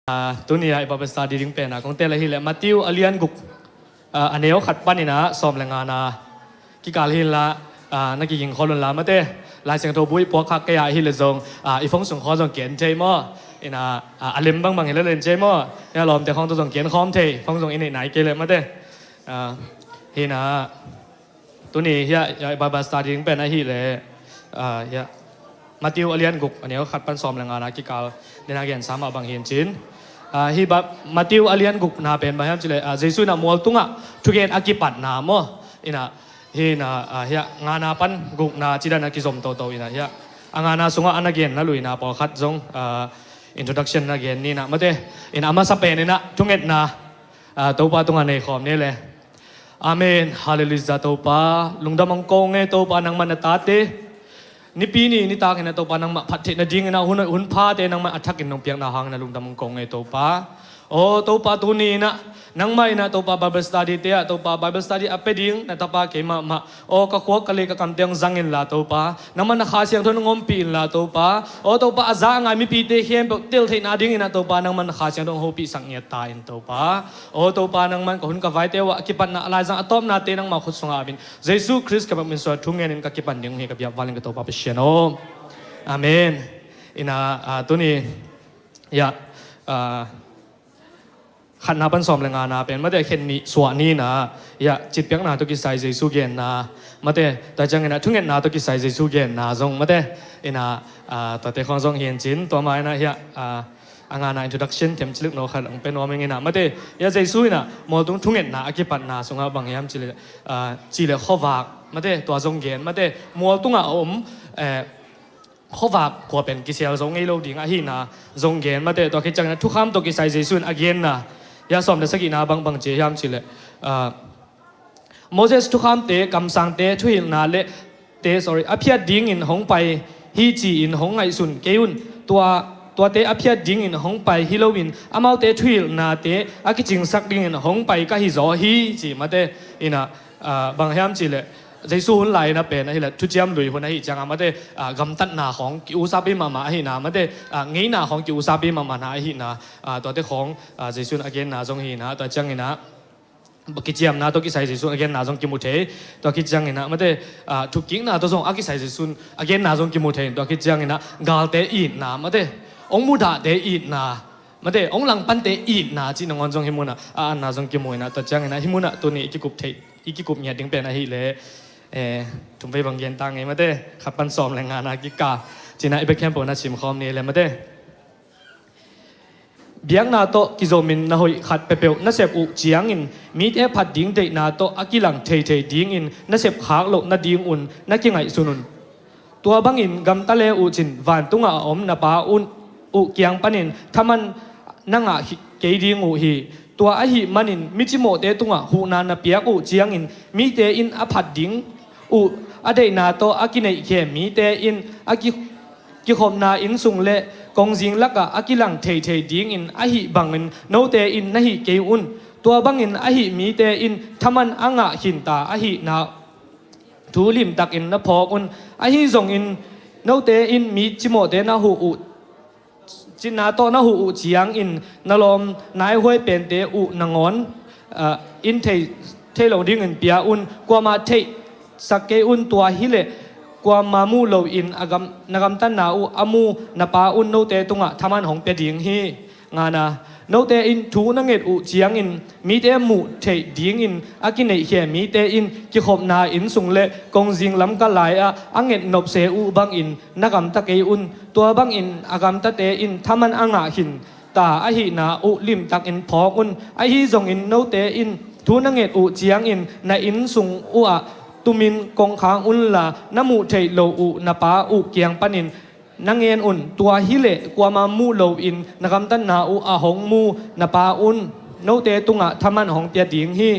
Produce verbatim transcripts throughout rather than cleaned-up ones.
Ah, tuni a i Bible study ding pen a kong tel ahih leh Matthew a lian guk, ah, a neu khat panin a sawm le ngana kikal hi inla, ah, na kiging khol unla mate. Lai Siangtho bu i puak khak kei a ahih leh zong, ah, i phone sung khawng zong ki en thei maw? Ina, ah, a lem bangbang hi leh len thei maw? Ina lawmte khawng tawh zong ki en khawm thei, phone zong i neih nai kei leh mate. Ah, hi ina, tuni hiah, hiah Bible study ding pen ahih leh, ah, hiah Matthew a lian guk a neu khat pan sawm le ngana kikal dena gensa mah bang hi in cin. Ah, hi ba Matthew a lian gukna pen bang hiam cih leh, ah, Jesu ina mual tungah thugen a kipatna maw? Ina, hi ina, ah, hiah ngana pan gukna cidan a kizom toto ina hiah a ngana sungah a na genna luina pawlkhat zong, ah, introduction na gen ni ina mate. Ina a masa pen ina thungetna, ah, Topa tungah nei khawm ni le. Amen. Halleluiah Topa. Lungdam hong ko ing e Topa, nangmah na tate. Nipi ni nitak ina Topa nangmah phat theih nading ina hun, hun phate nangmah a thakin nong piakna hang ina lungdam hong ko ing e Topa. O Topa, tuni ina nangmah ina Topa Bible study te ah Topa Bible study a pia ding na tapa kei mahmah. O ka khua ka lei ka kamte hong zang inla Topa, nangmah na Kha Siangtho hong ompih inla Topa. O Topa, a za a ngai mipite khempeuh tel theihna ding ina Topa nangmah na Kha Siangtho hong hopihsak ngiat ta in Topa. O Topa, nangmah ka hun ka vaite uh ah a kipatna a laizang a tawpnate nangmah khut sungah a min Jesu Khrist ka min suang thungen in ka kipan ding hi ka biak valin ka Topa Pasian aw. Amen. Ina, ah, tuni, ya, ah, khatna pan sawm le ngana pen mate khen nih suah ni ina, ya, citpiakna tawh kisai Jesu genna mate, tua ciang ina thungetna tawh kisai Jesu genna zong mate, ina, ah, tuate khawng zong hi in cin, tua mah ina hiah, ah, a ngana introduction themcik no khat hong pia nuam ing ina mate, ya, Jesu ina mualtung thungetna a kipatna sungah bang hiam cih leh, ah, cih leh khuavak mate, tua zong gen mate, mualtungah a om, eh, khuavak khua pen kisel zo ngei lo ding ahihna zong gen mate, tua khit ciang ina thukham tawh kisai Jesu in a genna, ya, sawm le sagihna bang bang ci hiam cih leh, ah, Moses thukhamte, kamsangte, thuhilhna le te, sorry, a phiat dingin hong pai hi ci-in hong ngaihsun kei un. Tua, tuate a phiat dingin hong pai hi loin amaute thuhilhnate a kicingsak dingin hong pai ka hi zaw hi ci mate. Ina, ah, bang hiam cih leh Jesu hun lai ina pen ahih leh thuciam lui hun ahih ciangin mate, ah, gamtatna khawng ki-usapi mahmah ahihna mate, ah, ngeina khawng ki-usapi mahmahna ahihna, ah, tuate khawng, ah, Jesu in a genna zong hi ina, tua ciang ina kiciamna tawh kisai Jesu in a genna zong kimu thei. Tua khit ciang ina mate, ah, thukkikna tawh zong a kisai Jesu in a genna zong kimu thei. Tua khit ciang ina galte itna mate, hong mudahte itna mate, hong langpante itna cih nangawn zong hih munah a anna zong kimu ina, tua ciang ina hih munah tuni i kikup theih, i kikup ngiat ding pen ahih leh, eh, thum vei bang gen ta ing e mate, khat pan sawm le ngana kikal ci ina i bek khempeuh na sim khawm ni le mate. Biakna tawh kizomin na hoih khat peuhpeuh na sep uh ciangin mite phat ding deihna tawh a kilang theithei dingin na sep khak loh nadingun na kingaihsun un. Tua bangin gamta le uh cin vantungah a om na Pa un uh kiang panin thaman na ngah hi, kei ding uh hi. Tua ahih manin mi cimawhte tungah huhna na piak uh ciangin mite in a phat ding uh a deihna tawh a kineihkhem mite in a ki, kikhopna inn sung le kongzing lakah a kilang theithei dingin ahi bangin note in na hih kei un. Tua bangin ahi mite in thaman a ngah khinta ahihna thu limtakin na phawk un. Ahi zongin note in mi cimawhte na huh uh, cina tawh na huh uh ciangin na lawm naihuai pente uh nangawn, ah, in thei, thei lo dingin pia un. Kuamah theihsak kei un, tua hileh kuamah muh loin a gam, na gamtatna uh a mu na Pa un note tungah thaman hong pia ding hi. Ngana, note in thu na nget uh ciangin mite muh theih dingin a kineihkhem mite in kikhopna inn sung le kongzing lamka lai-ah a nget nopse uh bangin na gamta kei un. Tua bangin a gamtate in thaman a ngah khinta ahihna uh limtakin phawk un. Ahi zongin note in thu na nget uh ciangin na inn sung uhah tumin kongkhak unla na muh theih loh uh na Pa uh kiang panin na ngen un. Tua hileh kuamah muh loin na gamtatna uh a hong mu na Pa un note tungah thaman hong pia ding hi.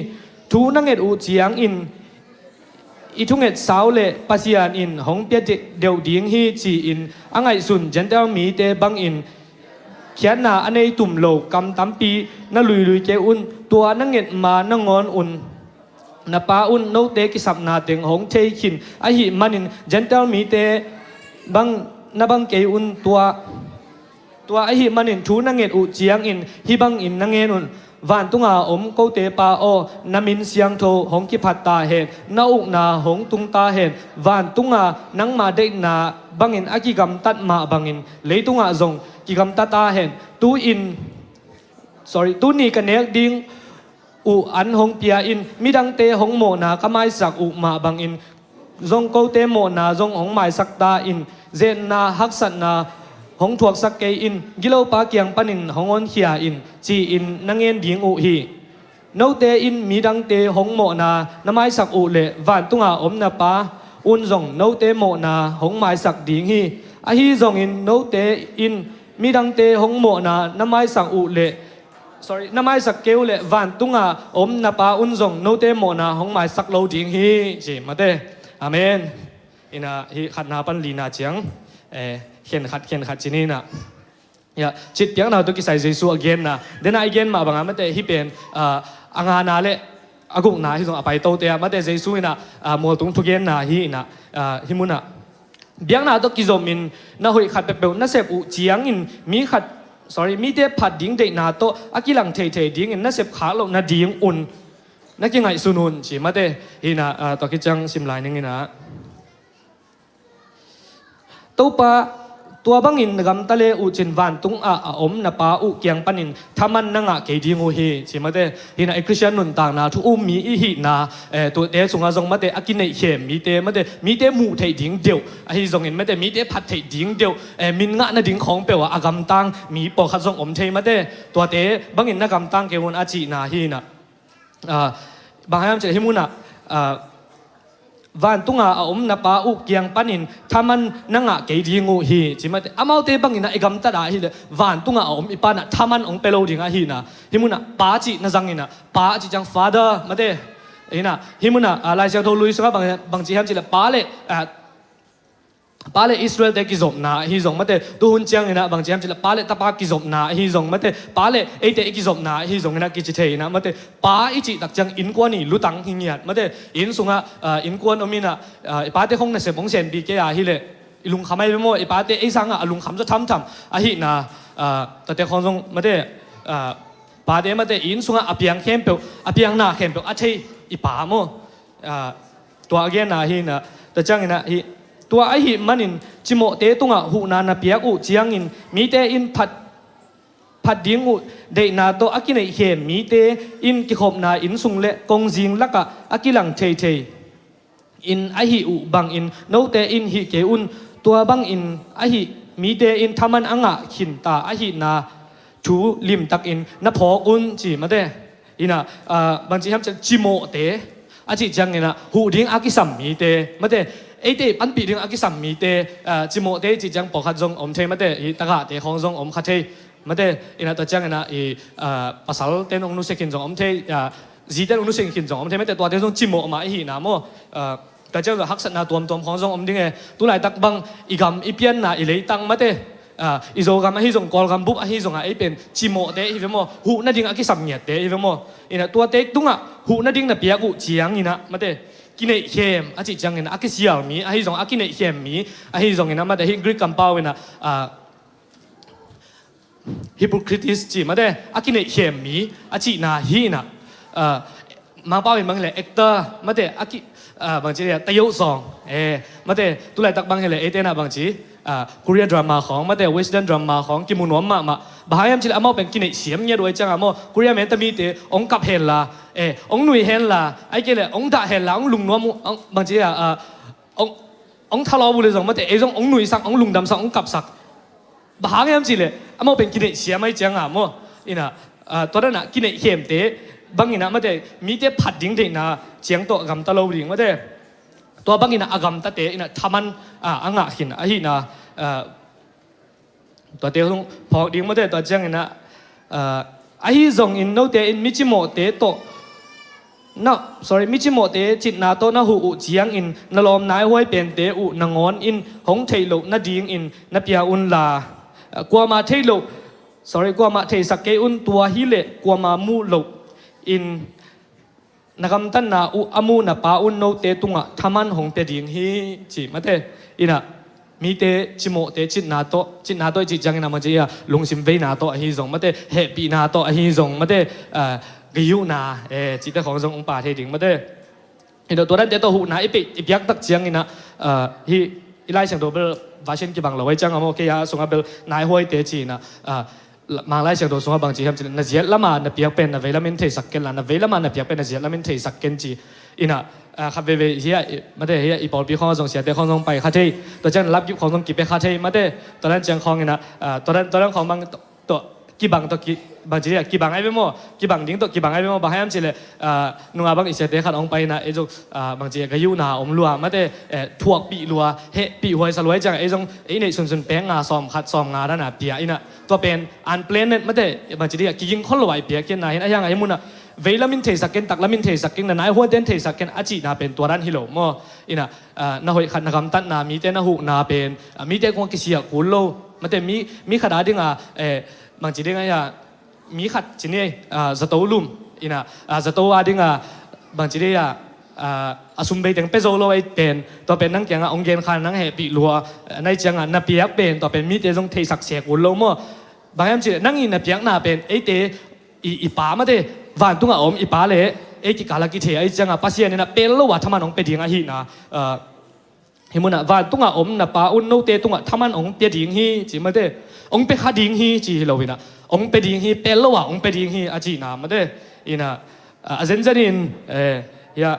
Thu na nget uh ciangin i thunget sau le Pasian in hong pia de, deuh ding hi ci-in a ngaihsun Gentile mite bangin khiatna a nei tum lo kam tampi na luilui kei un. Tua na nget ma nangawn un na Pa un note kisapna teng hong thei khin ahih manin Gentile mite bang na bang kei un. Tua Tua ahih manin thu na nget uh ciangin hih bangin na ngen un: Vantunga om kote Pa aw, na min siangtho hong kiphat ta hen, na ukna hong tung ta hen, vantunga nangma deihna bangin a kigamtat mah bangin leitungah zong kigamta ta hen. Tu-in, sorry, tuni ka nek ding uh an hong pia in, midangte hong mawhna ka maisak uh mah bangin zong kote mawhna zong hong maisak ta in, zetna haksatna hong thuaksak kei in, gilopa kiang panin hong honkhia in, ci-in na ngen ding uh hi. Note in midangte hong mawhna na maisak uh leh vantunga om na Pa un zong note mawhna hong maisak ding hi. Ahi zongin note in midangte hong mawhna na maisak uh leh, sorry, na maisak kei uh leh vantunga om na Pa un zong note mawhna hong maisak lo ding hi, ci mate. Amen. Ina, hih khatna pan lina ciang, eh, khen khat, khen khat ci ni ina. Ya, citpiakna tawh kisai Jesu a genna. Dena i gen mah banga mate hih pen, ah, a ngana le a gukna hi zong a paitote a mate Jesu ina, ah, mualtung thugenna hi ina, ah, hih muna. Biakna tawh kizomin na hoih khat peuhpeuh na sep uh ciangin mi khat, sorry, mite phat ding deihna tawh a kilang theithei dingin na sep khak loh nadingun na kingaihsun un, ci mate. Hina, ah, tua kiciang sim lai ning ina. Topa, tua bangin na gamta le uh cin vantung ah a om na Pa uh kiang panin thaman na ngah kei ding uh hi, ci mate. Hina i Khristian nuntakna thu um mi i hihna, eh, tuate sungah zong mate a kineihkhem mite, mate mite muh theih ding deuh, ahi zongin mate mite phat theih ding deuh, eh, min ngah nading khawng peuh ah a gamtang mi pawlkhat zong om thei mate. Tuate bangin na gamtang kei un a cihna hina. Ah, bang hiam cih leh hih munah, ah, vantunga a om na Pa uh kiang panin thaman na ngah kei ding uh hi, ci mate. Amaute bangin ah i gamtat ah ahileh vantunga a om i Pa nah thaman hong pia lo ding ahina. Hih munah Pa cih na zangin ah, Pa a cih ciang Father mate. Hina, hih munah, ah, Lai Siangtho lui sungah bang, bang ci hiam cih leh Pa le, ah, Pa le Israel-te kizopna ahi zong mate, tuhun ciangin ah bang ci hiam cih leh Pa le Tapa kizopna ahi zong mate, Pa le eite i kizopna ahi zongin ah kici thei in ah mate, Pa i cih tak ciang innkuan i lutang hi ngiat mate, inn sungah, ah, innkuan om in ah, ah, i pate khong nasep hong senpi kei a hileh i lungkham ahi ve maw, i pate ei sangah a lungkham zaw thamtham ahina, ah, tate khong zong mate, ah, pate mate inn sungah a piang khempeuh, a piangna khempeuh a thei i Pa maw. Ah, tua a genna hi inah, tua ciangin ah hih, tua ahih manin cimawhte tungah huhna na piak uh ciangin mite in phat, phat ding uh deihna tawh a kineihkhem mite in kikhopna inn sung le kongzing lakah a kilang theithei in a hih uh bangin note in hih kei un. Tua bangin a hih mite in thaman a ngah khinta ahihna thu limtakin na phawk un, ci mate. Inah, ah, bangci hiam ciang cimawhte a cih ciangin ah huh ding a kisam mite mate, eite panpih ding a kisam mite, ah, cimawhte i cih ciang pawlkhat zong om thei mate, i tagahte khawng zong om kha thei mate. Inah tua ciangin ah i, ah, pasalte in hong nusia khin zong om thei, ah, zite in hong nusia khin zong om thei mate, tuate zong cimawh mah i hihna maw. Ah, tua ciang zong haksatna tuamtuam khawng zong om ding e. Tulaitak bang i gam i pianna i leitang mate, ah, i Zogam ahi zong, Kawlgam bup ahi zongah ei pen cimawhte hi ve maw, huh nading a kisam ngiatte hi ve maw. Inah tuate tungah huh nading na piak uh ciangin ah mate, kineihkhem a cih ciangin ah a kisial mi ahi zong, a kineihkhem mi ahi zongin ah mate, hih Greek kampau inah, ah, hypocrites ci mate, a kineihkhem mi a cihna hi inah, ah, Mangpau in bang hileh actor mate, a ki, ah, bangci le tayo sawng, eh, mate, tulaitak bang hileh eite nah bangci, ah, Korea drama khawng mate, Western drama khawng kimu nuam mahmah. Bang hang hiam cih leh amau pen kineih siam ngiat uh ahih ciangah maw, Korea menta mite hong kap henla, eh, hong nui henla, ahih kei leh hong dah henla, hong lungnuam uh, hong, bangci ah, ah, hong, hong thalawp uh le zong mate, ei zong hong nuisak, hong lungdamsak, hong kapsak. Bang hang hiam cih leh amau pen kineih siam ahih ciangah maw. Inah, ah, tua danah kineihkhemte bangin ah mate, mite phat ding deihna ciang tawh gamta lo ding mate. Tua bangin ah a gamtate inah thaman, ah, a ngah khin ahina, ah, tuate zong phawk ding mate. Tua ciangin ah, ah, ahi zongin note in mi cimawhte tawh na, sorry, mi cimawhte citna tawh na huh uh ciangin na lawm naihuai pente uh nangawn in hong theih loh nadingin na pia unla, ah, kuamah theih loh, sorry, kuamah theihsak kei un, tua hileh kuamah muh loh in na gamtatna uh a muh na Pa un note tungah thaman hong pia ding hi, ci mate. Inah, mite cimawhte citna tawh, citna tawh i cih ciangin a mah ci a, lungsim veina tawh ahi zong mate, hehpihna tawh ahi zong mate, ah, gayuhna, eh, cihte khawng zong hong pha thei ding mate. Hi lo, tua dante tawh huhna i pe, i piak tak ciangin a, ah, hih i Lai Siangtho bel version kibang lo ahi ciang a maw, kei a sungah bel naihuaite ci-in a, ah, Mang Lai Siangtho sungah bang ci hiam cih leh, na ziat lama na piak pen na veilamin theisak ken la, na veilama na piak pen na ziat lamin theisak ken ci. Ina, ah, khat veivei hi a, i, mate hi a, i pawlpi khawng zong siate khawng zong pai kha thei. Tua ciang lapkip khawng zong kipia kha thei mate. Tua dan ciang khawng ina, ah, tua dan, tua dan khawng bang tawh, kibang tawh ki, bang ci hiam, kibang ai ve maw. Kibang ding tawh kibang ai ve maw. Bang hiam cih leh, ah, nunga bang i siate khat hong pai ina, ei zong, ah, bang ci hiam, gayuhna om lua mate, eh, thuakpih lua, hehpih huaisa lua ahi ciang, ei zong, ei neih sunsun pek nga sawm khat, sawm nga dan a pia ina. Tua pen unplanned mate, bang ci hiam, kiging khol lo a i piak ken na hi in, a hiang a hi mun a, veilamin theisak ken, taklamin theisak ken, na naihuaten theisak ken, a cihna pen tua dan hi lo maw. Ina, ah, na hoih khat na gamtatna, mite na huhna pen, ah, mite kong kisial kul lo. Mate mi, mi khat a ding a, eh, bang ci ding a, mi khat ci ni, ah, zato lum. Ina, ah, zato a ding a, bang ci ding a, ah, a sum bei teng pia zo lo ahi pen, tua pen nang kiangah hong gen kha, nang hehpih lua, ah, na hih ciangah na piak pen, tua pen mite zong theisak se kul lo maw. Bang hiam cih leh, nang i na piakna pen, eite, i, i Pa mate, vantungah om i Pa le ei kikal a kithei ahi ciangah, Pasian in a pel lo a thaman hong pia ding ahihna, ah, hi mun ah, vantungah om na Pa un note tungah thaman hong pia ding hi, ci mate, hong pia kha ding hi, ci hi lo ina, hong pia ding hi, pel lo a hong pia ding hi, a cihna mate, ina, ah, a zenzen in, eh, hi a,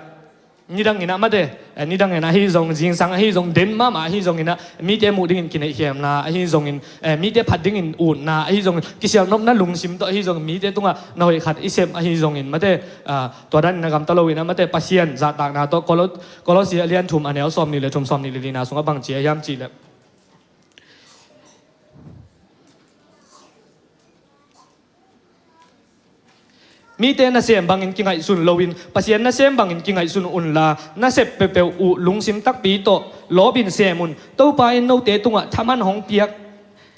nidang ina mate, eh, nidang ina ahi zong, zingsang ahi zong, den mahmah ahi zong ina, mite muh dingin kineihkhiamna ahi zongin, eh, mite phat dingin utna ahi zongin, kisial nopna lungsim tawh ahi zongin, mite tungah na hoih khat i sem ahi zongin mate, ah, tua dan ina gamta lo ina mate, Pasian zahtakna tawh Kolo-, Kolosi a lian thum a neu sawm nih le thum, sawm nih le lina sungah bang ci a hiam cih leh, mite nasem bangin kingaihsun loin, Pasian nasem bangin kingaihsun unla, na sep peuhpeuh uh lungsim takpi tawh lawpin sem un. Topa in note tungah thaman hong piak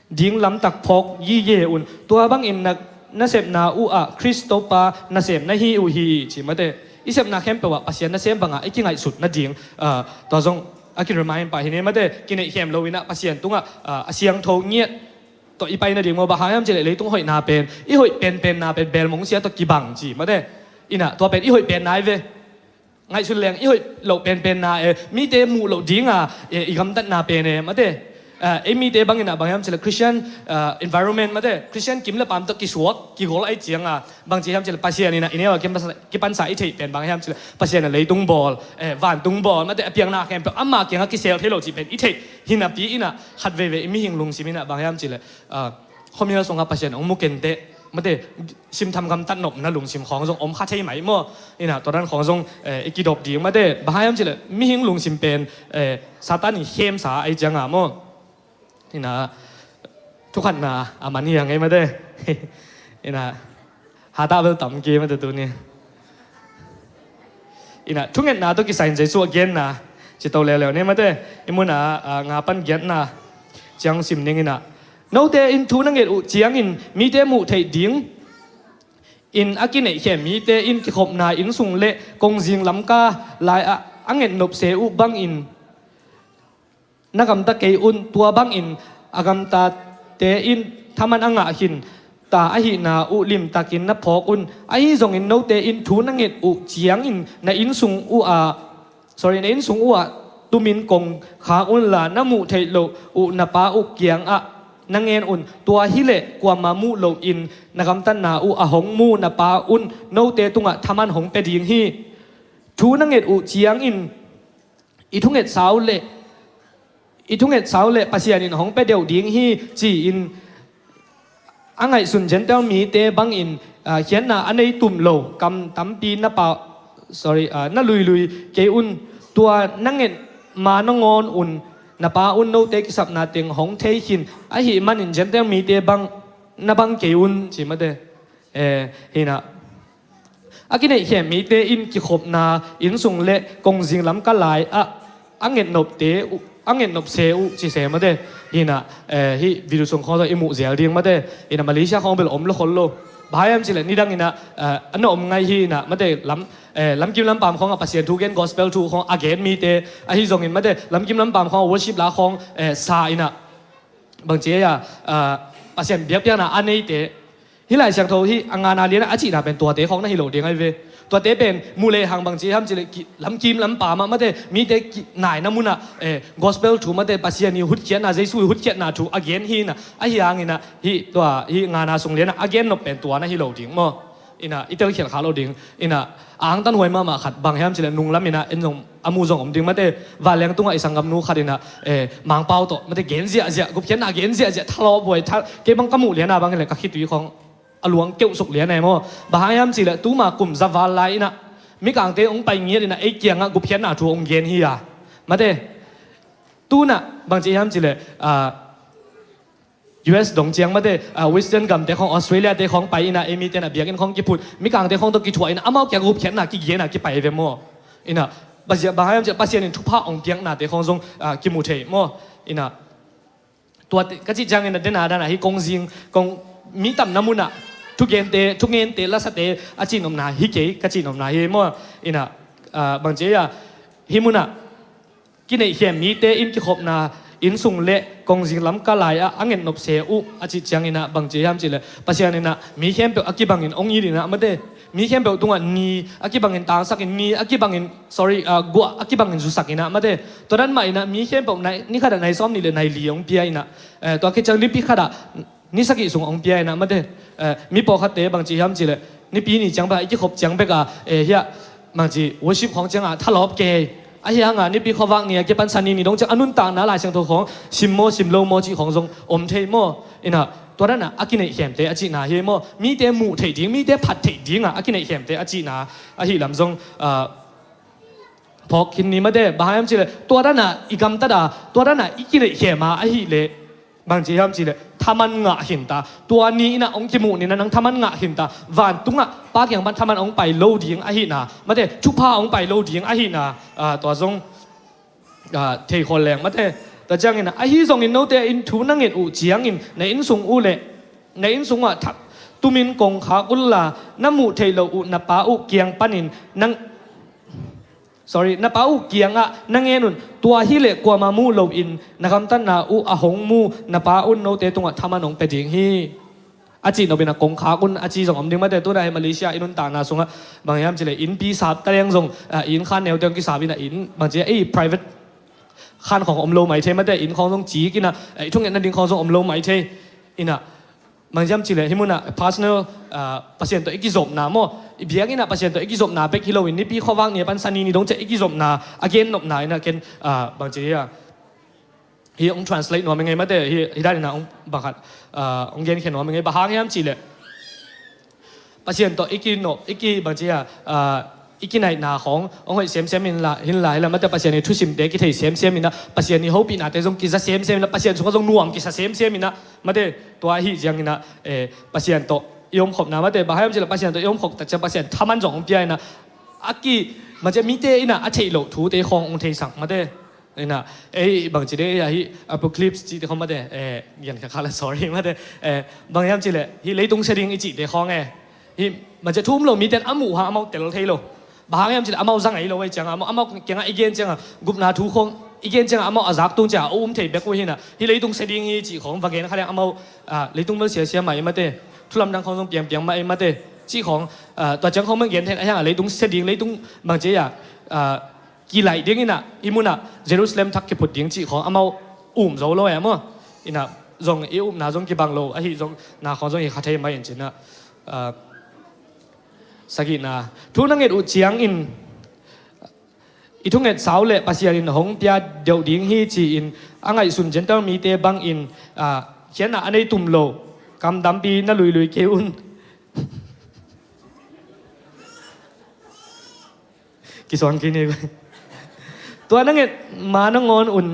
ding lamtak phawk gige un. Tua bangin na, na sepna uh ah Khrist Topa nasem na hi uh hi, ci mate. I sepna khempeuh ah Pasian nasem bangah i kingaihsut nading, ah, tua zong a ki-remind pah hi ni mate, kineihkhiam lo ina Pasian tungah, ah, a siangtho ngiat tawh i pai nading maw. Bang hang hiam cih leh, leitung hoihna pen, i hoih penpenna pen belmong sia tawh kibang ci mate. Ina, tua pen i hoih penna hi ve. Ngaihsun leng i hoih loh penpenna e, mite muh loh dinga, e, i gamtatna pen e mate. Ah, ei mite bang ina, bang hiam cih leh, Christian, ah, environment mate, Christian kim le pam tawh kisuak kigol ahi cianga, bang ci hiam cih leh, Pasian ina i neu a kipansa, kipansa i theih pen bang hiam cih leh, Pasian a leitung bawl, eh, vantung bawl mate, a piakna khempeuh ama kiangah kisel thei lo cih pen i theih hi napi ina, khat veivei i mihing lungsim ina bang hiam cih leh, ah, khuamial sungah Pasian hong mu kenteh mate, simtham gamtat nopna lungsim khawng zong om kha thei mai maw. Ina, tua dan khawng zong, eh, i kidop ding mate. Bang hang hiam cih leh, mihing lungsim pen, eh, Satan in khemsa ahi cianga maw. Ina, thukhatna a man hi a ngei mate. Ina, hatah bel tam kei mate tuni. Ina, thungetna tawh kisai in Jesuh a genna ci to leuleu ni mate. I mun a, ah, nga pan giatna ciang sim ning ina, note in thu na nget uh ciangin mite muh theih ding in a kineihkhem mite in kikhopna inn sung le kongzing lamka lai-ah a ngetnop se uh bangin na gamta kei un. Tua bangin a gamtate in thaman a ngah khin ta ahihna uh limtakin na phawk un. Ahi zongin note in thu na nget uh ciangin na inn sung uh ah, sorry, na inn sung uh ah tumin kong khak unla, na muh theih loh uh na Pa uh kiangah na ngen un. Tua hileh kuamah muh lohin na gamtatna uh a hong mu na Pa un note tungah thaman hong pia ding hi. Thu na nget uh ciangin i thunget sau le, i thunget sau le Pasian in hong pia deuh ding hi, ci-in a ngaihsun Gentile mite bangin, ah, khiatna a nei tum lo kam tampi na pa, sorry, ah, na luilui kei un. Tua na nget ma nangawn un na Pa un note kisapna teng hong thei khin. Ahih manin Gentile mite bang na bang kei un, ci mate. Eh, hina. A kineihkhem mite in kikhopna inn sung le kongzing lamka lai-ah a ngetnopte uh, a ngetnop se uh, ci se mate. Hina, eh, hih video sung khawng tawh i muh zel ding mate. Hina, Malaysia khawng bel om lo khol lo. Bang hang hiam cih leh nidang in ah, eh, a na om ngai hi in ah, mate lam, eh, lamkim lampam khawng ah Pasian thu gen, gospel thu khawng a gen mite, ahi zongin mate lamkim lampam khawng ah worship la khawng, eh, sa in ah, bangci a, ah, Pasian biakpiakna a neite, hih Lai Siangtho hih a ngana lian ah a cihna pen tuate khawng na hi lo ding ahi ve. Tuate pen muh lehang bangci hiam cih leh ki-, lamkim lampam ah mate mite kinaina mun ah, eh, gospel thu mate Pasian ii hutkhiatna, Jesu ii hutkhiatna thu a gen hi in ah, ahi hangin ah hih tua hih ngana sung lian ah a gen nop pen tua na hi lo ding maw. In ah i telkhial kha lo ding. In ah a angtanhuai mahmah khat bang hiam cih leh nunglam in ah en zong a mu zong om ding mate, vanleng tungah i sanggamnu khat in ah, eh, Mangpau tawh mate gen ziahziah, gupkhiatna gen ziahziah, thalawp huai, tha-, kei bang ka muh lian ah bang hi leh ka khitui khawng a luang keuhsuk lian ah maw. Bang hang hiam cih leh tuma kum za val lai in ah Mikangte hong pai ngiat in ah ei kiangah gupkhiatna thu hong gen hi a. Mate, tu in ah bangci hiam cih leh, ah, U S dong ciang mate, ah, Western gamte khawng, Australia te khawng pai in ah ei mite in ah biakinn khawng kiphut, Mikangte khawng tawh kithuah in ah amau kiang gupkhiatna kigen a kipai ve maw. In ah bang hang hiam cih leh Pasian in thupha hong piaknate khawng zong, ah, kimu thei maw. In ah tuate ka cih ciangin a dena dana hih kongzing, kong mi tamna mun ah thugente, thugente, lasate a cihnopna hi kei, ka cihnopna hi maw. In ah, ah, bangci a, hih mun ah kineihkhem mite inn kikhopna, inn sung le kongzing lam ka lai ah a ngetnop se uh a cih ciangin ah bangci hiam cih leh Pasian in ah mi khempeuh a kibangin hong it in ah mate, mi khempeuh tungah ni a kibangin tangsak in, ni a kibangin, sorry, ah, guah a kibangin zusak in ah mate, tua dan mah in ah mi khempeuh nai, ni khat ah nai sawmnih le nai li hong pia in ah, eh, tua khit ciang nipi khat ah ni sagih sung hong pia in ah mate, eh, mi pawlkhatte bangci hiam cih leh nipi ni ciang bek ah i kikhop ciang bek ah, eh, hiah bangci worship khawng ciang ah thalawp kei, ahi hang ah nipi khuavak ni a kipan Sani ni dong ciang a nuntakna Lai Siangtho khawng sim maw sim lo maw cih khawng zong om thei maw. In ah tua dan ah a kineihkhemte a cihna hi maw, mite muh theih ding, mite phat theih ding ah a kineihkhemte a cihna ahih lam zong, ah, phawk khin ni mate. Bang hang hiam cih leh tua dan ah i gamtat a, tua dan ah i kineihkhem a ahih leh bangci hiam cih leh thaman ngah khin ta. Tua ni in ah hong kimuh ni in ah nang thaman ngah khin ta. Vantungah Pa kiang pan thaman hong pai lo ding ahihna mate, thupha hong pai lo ding ahihna, ah, tua zong, ah, thei khol leng mate. Tua ciangin ah, ahi zongin note in thu na nget uh ciangin na inn sung uh le na inn sung ah thak tumin kongkhak unla, na muh theih loh uh na Pa uh kiang panin nang, sorry, na Pa uh kiangah na ngen un. Tua hi leh kuamah muh loin na gamtatna uh a hong mu na Pa un note tungah thaman hong pia ding hi, a cih nop in ah kongkhak un a ci zong om ding mate. Tu in ah hih Malaysia i nuntakna sungah bang hiam cih leh innpi sap taleng zong, ah, inn khan neute hong kisap in ah inn bangci a, ei private khan khawng om lo mai thei mate, inn khawng zong cik in ah, eh, i thungetna ding khawng zong om lo mai thei. In ah bang hiam cih leh hih mun ah personal, ah, Pasian tawh i kizopna maw, i biakinn ah Pasian tawh i kizopna bek hi loin nipi khuavak ni a pan Sani ni dong ciang i kizopna a gennopna in ah ken, ah, bangci a, hih hong translate nuam i ngei mate, hih, hih dan in ah hong bang khat, ah, hong genkhia nuam i ngei. Bang hang hiam cih leh Pasian tawh i kinop, i ki bangci a, ah, i kinaihna khawng hong hoih semsem in la, hi in la, hi la mate, Pasian ii thusimte kithei semsem in ah, Pasian ii hopihnate zong kiza semsem in ah, Pasian sungah zong nuam kisa semsem in ah mate. Tua ahih ciangin ah, eh, Pasian tawh i omkhopna mate, bang hang hiam cih leh Pasian tawh i omkhop tak ciang Pasian thaman zong hong pia in ah, a ki, bangci a, mite in ah a theih loh thute khawng hong theisak mate. In ah, ei bangci ding, ei a hih apocalypse cihte khawng mate, eh, genkhia kha la, sorry mate, eh, bang hiam cih leh hih leitung sia ding i cihte khawng e. Hih bangci a, thu um lo mite in a muh hang amau tel thei lo. Bang hang hiam cih leh amau za ngei lo ahih ciangah, amau, amau kiangah i gen ciangah, gupna thu khawng i gen ciangah amau a zak tung ciangah a um thei bek uh hi in ah, hih leitung sia ding hi cih khawng va gen kha leng amau, ah, leitung bel siasia mah ei mate, thu lamdang khawng zong piangpiang mah ei mate, cih khawng, ah, tua ciang khawng bang gen thei in ah, ahi hang ah leitung sia ding, leitung bangci a, ah, kilaih ding in ah, hih mun ah Jerusalem thak kiphut ding cih khawng amau um zo lo e maw. In ah zong i upna zong kibang lo ahih zong na khawng zong hi kha thei mai in cin ah, ah, sagihna, thu na nget uh ciangin i thunget sau leh Pasian in hong pia deuh ding hi ci-in a ngaihsun Gentile mite bangin, ah, khiatna a nei tum lo, kamdampi na luilui kei un. Kisuang kei ni. Tua na nget ma nangawn un,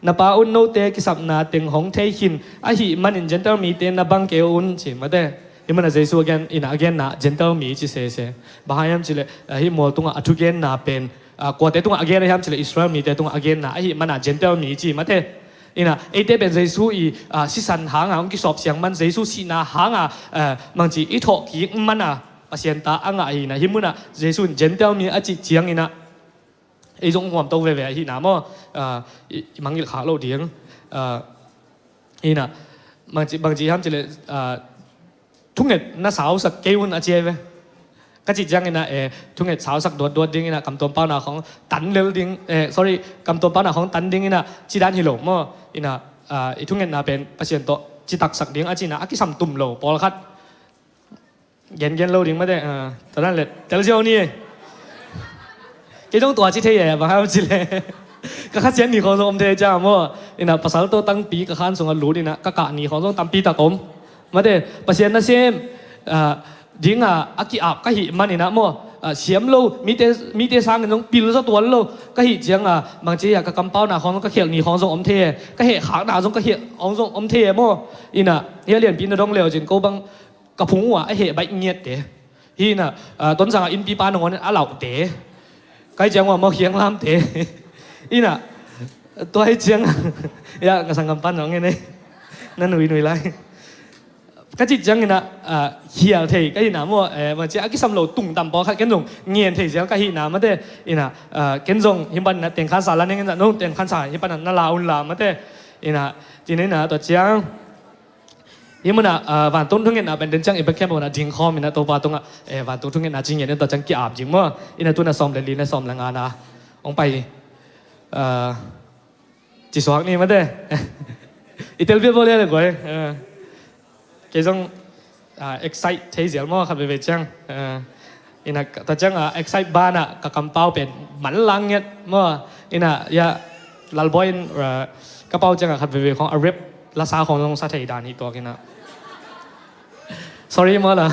na Pa un note kisapna teng hong thei khin ahih manin Gentile mite na bang kei un, ci mate. Hih mun ah Jesu a gen in ah, a genna Gentile mi ci sese. Bang hang hiam cih leh, ah, hih mual tungah a thugenna pen, ah, kuate tungah a gen a hiam cih leh Israel mite tungah a genna ahih man ah Gentile mi ci mate. Ina, eite pen Jesu i, ah, sisan hanga hong kisawp siang man, Jesu sihna hanga, eh, mangci i thawh kik mana Pasian ta a ngah hi ina, hih munah Jesu in Gentile mi a cih ciang ina, ei zong huamto veve ahihna maw, ah, i, i mangngilh khak lo ding. Ah, ina, bangci, bangci hiam cileh, ah, thunget na sausak kei un a ci ai ve. Ka cih ciang ina, eh, thunget sausak duatduat ding ina, kamtuam pauna khong tan lel ding, eh, sorry, kamtuam pauna khong tan ding ina, ci dan hi lo maw. Ina, ah, i thungetna pen Pasian tawh citaksak ding a ci ina, a kisam tum lo pawlkhat. Gengen lo ding mate, ah, tua dan le tel ziau ni. Kei zong tua ci thei e, bang hang hiam cileh, ka khasiat ni khong zong om thei cia maw. Ina, pasal tawh tangpi ka khan sungah lut ina, ka kah ni khong zong tampi tak om. Mate, Pasian nasem, ah, dinga a ki-ap ka hih man ina maw, ah, siam lo, mite, mite sangin zong pil zaw tuan lo ka hih cianga, bangci a ka kampauna khong zong ka khialh ni khong zong om thei e, ka heh khakna zong ka khialh khong zong om thei e maw. Ina, hih a lianpi na dong leu cin ko bang ka phung uh a a heh baih ngiatte. Hih ina, ah, Tonzang a innpipa nangawn in a lauhte. Kai ciang uh a mawh khiang lamte. Ina, tua hi ciang, ya, ka sanggam pan zong ngen ei. Na nui nui lai. Ka cih ciang ina, ah, khial thei ka hihna maw, eh, maw cia a kisam lo tung tam pawlkhat ken zong ngen thei zial ka hihna mate. Ina, ah, ken zong hih pan ina tengkhansa la neng ina, nong tengkhansa hih pan ina na la un la mate. Ina, cin ina tua ciang. Hih munah, ah, vantung thungetna pen den ciang i bek khiam munah dingkhawm ina Topa tungah, eh, vantung thungetna ci ngiat in tua ciang ki-ap ding maw. Ina tuna sawm le li na sawm le nga na hong pai, ah, ci suak ni mate. I tel vial bawl le guai. Ah, kei zong, ah, excite thei zial maw khat veve ciang. Ah, ina, tua ciang, ah, excite banah ka kampau pen man lang ngiat maw. Ina, ya, Lalbawi in, ah, ka pau ciangah khat veve khong a rep lasa khong zong sa thei dan hi tuak ina. Sorry maw la.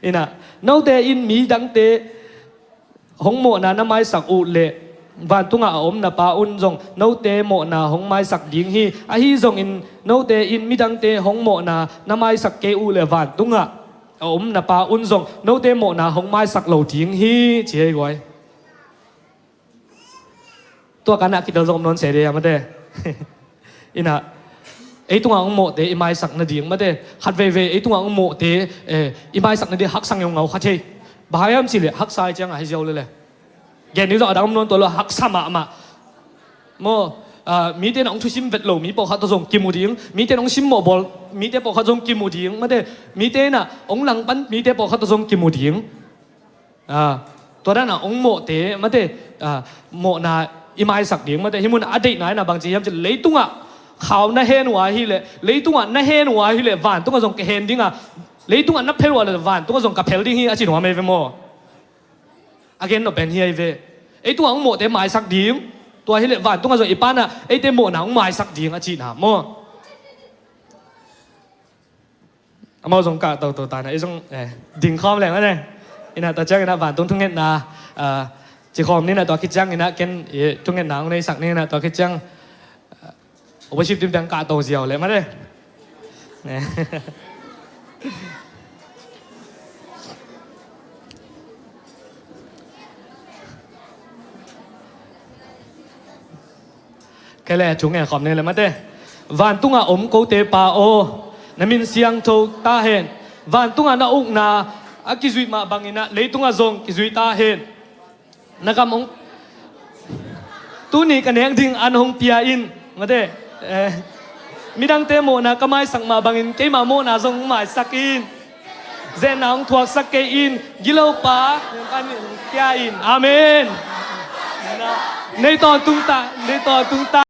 Ina, note in midangte hong mawhna na maisak uh leh vantungah a om na Pa un zong note mawhna hong maisak ding hi. Ahi zongin note in midangte hong mawhna na maisak kei uh leh vantungah a om na Pa un zong note mawhna hong maisak lo ding hi, ci hi guai. Tua kanah kitel zong om nawn se de a mate. Ina, ei tungah hong mawhte i maisak nading mate. Khat veve ei tungah hong mawhte, eh, i maisak nading haksa ngeungau kha thei. Bang hang hiam cileh haksa i ciangah hi ziau lele. Gen ding zong a dang om nawn tua lo, haksa mahmah. Maw, ah, mite in hong thusim vet lo mi pawlkhat tawh zong kimu ding. Mite in hong simmawh bawl mite pawlkhat zong kimu ding mate. Mite in ah hong langpan mite pawlkhat tawh zong kimu ding. Ah, tua dan a hong mawhte mate, ah, mawhna i maisak ding mate. Hih mun a deihna in ah bangci hiam cileh, leitungah khau na hen uh ahileh, leitungah na hen uh ahileh vantungah zong ka hen ding a, leitungah na phel uh ahileh vantungah zong ka phel ding hi a ci nuam ei ve maw. A gen nop pen hi ei ve. Ei tungah hong mawhte maisak ding. Tua hileh vantungah zong i Pa in ah eite mawhna hong maisak ding a cihna maw. Amau zong kah toto ta ina, ei zong, eh, dingkhawm leng a ne. Ina tua ciang ina vantung thungetna, ah, cikhawm ni ina tua khit ciang ina ken, eh, thungetna hong neisak ni ina tua khit ciang, ah, worship team teng kah to ziau leh mate. Kei le thu ngen khawm ni le mate. Vantungah om kote Pa aw, na min siangtho ta hen. Vantungah na ukna a kizuih mah bangin ah leitungah zong kizuih ta hen. Na gam hong, tuni ka nek ding an hong pia in. Mate, eh, midangte mawhna ka maisak mah bangin keimah mawhna zong hong maisak in. Zetna hong thuaksak kei in. Gilopa hong pia in. Amen. Nei tawntung ta, nei tawntung ta.